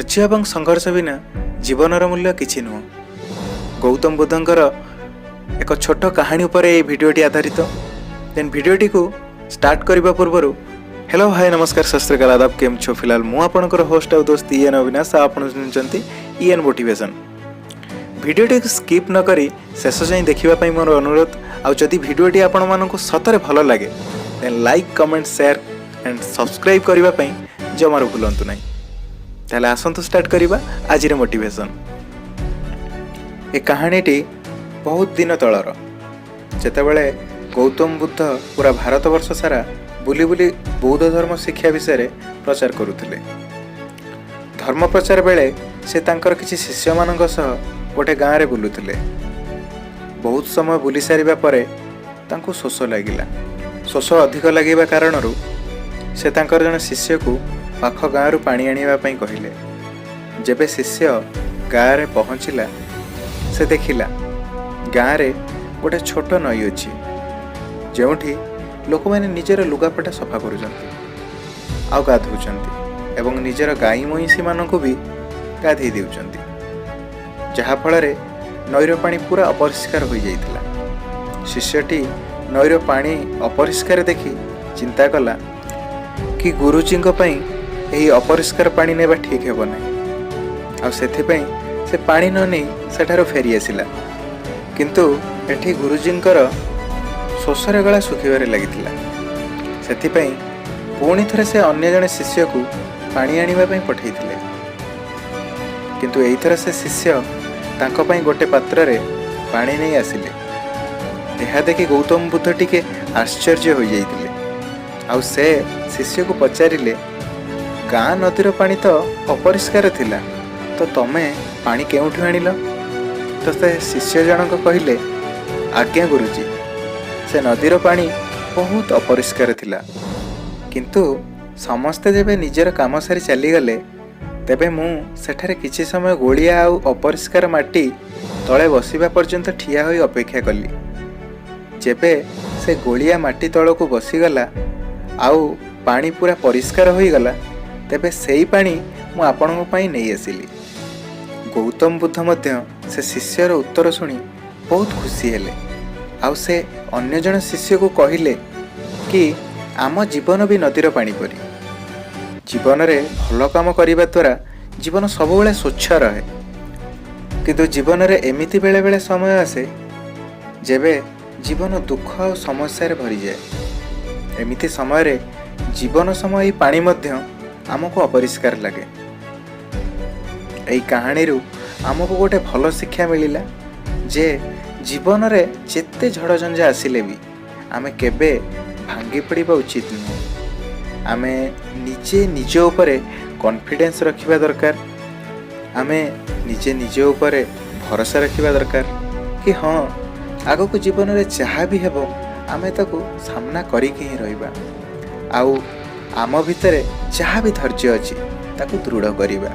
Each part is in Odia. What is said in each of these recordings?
ଧୈର୍ଯ୍ୟ ଏବଂ ସଂଘର୍ଷ ବିନା ଜୀବନର ମୂଲ୍ୟ କିଛି ନୁହଁ। ଗୌତମ ବୁଦ୍ଧଙ୍କର ଏକ ଛୋଟ କାହାଣୀ ଉପରେ ଏହି ଭିଡ଼ିଓଟି ଆଧାରିତ। ଦେନ୍ ଭିଡ଼ିଓଟିକୁ ଷ୍ଟାର୍ଟ କରିବା ପୂର୍ବରୁ ହ୍ୟାଲୋ, ହାଏ, ନମସ୍କାର, सत श्री अकाल, आदाब, କେମ છો? ଫିଲହାଲ ମୁଁ ଆପଣଙ୍କର ହୋଷ୍ଟ ଆଉ ଦୋସ୍ତ ଇଏନ୍ ଅବିନାଶ ଆଉ ଆପଣ ଶୁଣୁଛନ୍ତି ଇଏନ୍ ମୋଟିଭେସନ୍। ଭିଡ଼ିଓଟିକୁ ସ୍କିପ୍ ନ କରି ଶେଷ ଯାଏଁ ଦେଖିବା ପାଇଁ ମୋର ଅନୁରୋଧ। ଆଉ ଯଦି ଭିଡ଼ିଓଟି ଆପଣମାନଙ୍କୁ ସତରେ ଭଲ ଲାଗେ, then like, comment, share and subscribe କରିବା ପାଇଁ ଜମାରୁ ଭୁଲନ୍ତୁ ନାହିଁ। ତାହେଲେ ଆସନ୍ତୁ ଷ୍ଟାର୍ଟ କରିବା ଆଜିର ମୋଟିଭେସନ୍। ଏ କାହାଣୀଟି ବହୁତ ଦିନ ତଳର, ଯେତେବେଳେ ଗୌତମ ବୁଦ୍ଧ ପୁରା ଭାରତବର୍ଷ ସାରା ବୁଲି ବୁଲି ବୌଦ୍ଧ ଧର୍ମ ଶିକ୍ଷା ବିଷୟରେ ପ୍ରଚାର କରୁଥିଲେ। ଧର୍ମ ପ୍ରଚାର ବେଳେ ସେ ତାଙ୍କର କିଛି ଶିଷ୍ୟମାନଙ୍କ ସହ ଗୋଟେ ଗାଁରେ ବୁଲୁଥିଲେ। ବହୁତ ସମୟ ବୁଲି ସାରିବା ପରେ ତାଙ୍କୁ ଶୋଷ ଲାଗିଲା। ଶୋଷ ଅଧିକ ଲାଗିବା କାରଣରୁ ସେ ତାଙ୍କର ଜଣେ ଶିଷ୍ୟକୁ ପାଖ ଗାଁରୁ ପାଣି ଆଣିବା ପାଇଁ କହିଲେ। ଯେବେ ଶିଷ୍ୟ ଗାଁରେ ପହଞ୍ଚିଲା, ସେ ଦେଖିଲା ଗାଁରେ ଗୋଟେ ଛୋଟ ନଈ ଅଛି, ଯେଉଁଠି ଲୋକମାନେ ନିଜର ଲୁଗାପଟା ସଫା କରୁଛନ୍ତି ଆଉ ଗାଧୋଉଛନ୍ତି ଏବଂ ନିଜର ଗାଈ ମଇଁଷିମାନଙ୍କୁ ବି ଗାଧେଇ ଦେଉଛନ୍ତି, ଯାହାଫଳରେ ନଈର ପାଣି ପୁରା ଅପରିଷ୍କାର ହୋଇଯାଇଥିଲା। ଶିଷ୍ୟଟି ନଈର ପାଣି ଅପରିଷ୍କାର ଦେଖି ଚିନ୍ତା କଲା କି ଗୁରୁଜୀଙ୍କ ପାଇଁ ଏହି ଅପରିଷ୍କାର ପାଣି ନେବା ଠିକ୍ ହେବ ନାହିଁ। ଆଉ ସେଥିପାଇଁ ସେ ପାଣି ନ ନେଇ ସେଠାରୁ ଫେରି ଆସିଲା। କିନ୍ତୁ ଏଠି ଗୁରୁଜୀଙ୍କର ଶୋଷରେ ଗଳା ଶୁଖିବାରେ ଲାଗିଥିଲା। ସେଥିପାଇଁ ପୁଣି ଥରେ ସେ ଅନ୍ୟ ଜଣେ ଶିଷ୍ୟକୁ ପାଣି ଆଣିବା ପାଇଁ ପଠାଇଥିଲେ। କିନ୍ତୁ ଏଇଥର ସେ ଶିଷ୍ୟ ତାଙ୍କ ପାଇଁ ଗୋଟେ ପାତ୍ରରେ ପାଣି ନେଇ ଆସିଲେ। ଏହା ଦେଖି ଗୌତମ ବୁଦ୍ଧ ଟିକେ ଆଶ୍ଚର୍ଯ୍ୟ ହୋଇଯାଇଥିଲେ। ଆଉ ସେ ଶିଷ୍ୟକୁ ପଚାରିଲେ, "ଗାଁ ନଦୀର ପାଣି ତ ଅପରିଷ୍କାର ଥିଲା, ତ ତମେ ପାଣି କେଉଁଠୁ ଆଣିଲ?" ତ ସେ ଶିଷ୍ୟ ଜଣକ କହିଲେ, "ଆଜ୍ଞା ଗୁରୁଜୀ, ସେ ନଦୀର ପାଣି ବହୁତ ଅପରିଷ୍କାର ଥିଲା, କିନ୍ତୁ ସମସ୍ତେ ଯେବେ ନିଜର କାମ ସାରି ଚାଲିଗଲେ, ତେବେ ମୁଁ ସେଠାରେ କିଛି ସମୟ ଗୋଳିଆ ଆଉ ଅପରିଷ୍କାର ମାଟି ତଳେ ବସିବା ପର୍ଯ୍ୟନ୍ତ ଠିଆ ହୋଇ ଅପେକ୍ଷା କଲି। ଯେବେ ସେ ଗୋଳିଆ ମାଟି ତଳକୁ ବସିଗଲା ଆଉ ପାଣି ପୁରା ପରିଷ୍କାର ହୋଇଗଲା, ତେବେ ସେଇ ପାଣି ମୁଁ ଆପଣଙ୍କ ପାଇଁ ନେଇ ଆସିଲି।" ଗୌତମ ବୁଦ୍ଧ ମଧ୍ୟ ସେ ଶିଷ୍ୟର ଉତ୍ତର ଶୁଣି ବହୁତ ଖୁସି ହେଲେ। ଆଉ ସେ ଅନ୍ୟ ଜଣେ ଶିଷ୍ୟକୁ କହିଲେ କି ଆମ ଜୀବନ ବି ନଦୀର ପାଣି ପରି। ଜୀବନରେ ଭଲ କାମ କରିବା ଦ୍ୱାରା ଜୀବନ ସବୁବେଳେ ସ୍ୱଚ୍ଛ ରହେ। କିନ୍ତୁ ଜୀବନରେ ଏମିତି ବେଳେବେଳେ ସମୟ ଆସେ, ଯେବେ ଜୀବନ ଦୁଃଖ ଆଉ ସମସ୍ୟାରେ ଭରିଯାଏ। ଏମିତି ସମୟରେ ଜୀବନ ସମ ଏହି ପାଣି ମଧ୍ୟ ଆମକୁ ଅପରିଷ୍କାର ଲାଗେ। ଏହି କାହାଣୀରୁ ଆମକୁ ଗୋଟେ ଭଲ ଶିକ୍ଷା ମିଳିଲା ଯେ ଜୀବନରେ ଯେତେ ଝଡ଼ ଝଞ୍ଜା ଆସିଲେ ବି ଆମେ କେବେ ଭାଙ୍ଗି ପଡ଼ିବା ଉଚିତ ନୁହଁ। ଆମେ ନିଜେ ନିଜ ଉପରେ କନଫିଡେନ୍ସ ରଖିବା ଦରକାର। ଆମେ ନିଜେ ନିଜ ଉପରେ ଭରସା ରଖିବା ଦରକାର କି ହଁ, ଆଗକୁ ଜୀବନରେ ଯାହା ବି ହେବ, ଆମେ ତାକୁ ସାମ୍ନା କରିକି ହିଁ ରହିବା। ଆଉ ଆମ ଭିତରେ ଯାହା ବି ଧୈର୍ଯ୍ୟ ଅଛି, ତାକୁ ଦୃଢ଼ କରିବା।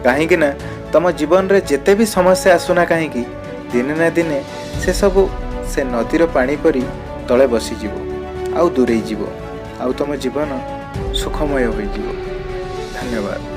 କାହିଁକି ନା ତମ ଜୀବନରେ ଯେତେ ବି ସମସ୍ୟା ଆସୁନା କାହିଁକି, ଦିନେ ନା ଦିନେ ସେସବୁ ସେ ନଦୀର ପାଣି ପରି ତଳେ ବସିଯିବ ଆଉ ଦୂରେଇ ଯିବ ଆଉ ତମ ଜୀବନ ସୁଖମୟ ହୋଇଯିବ। ଧନ୍ୟବାଦ।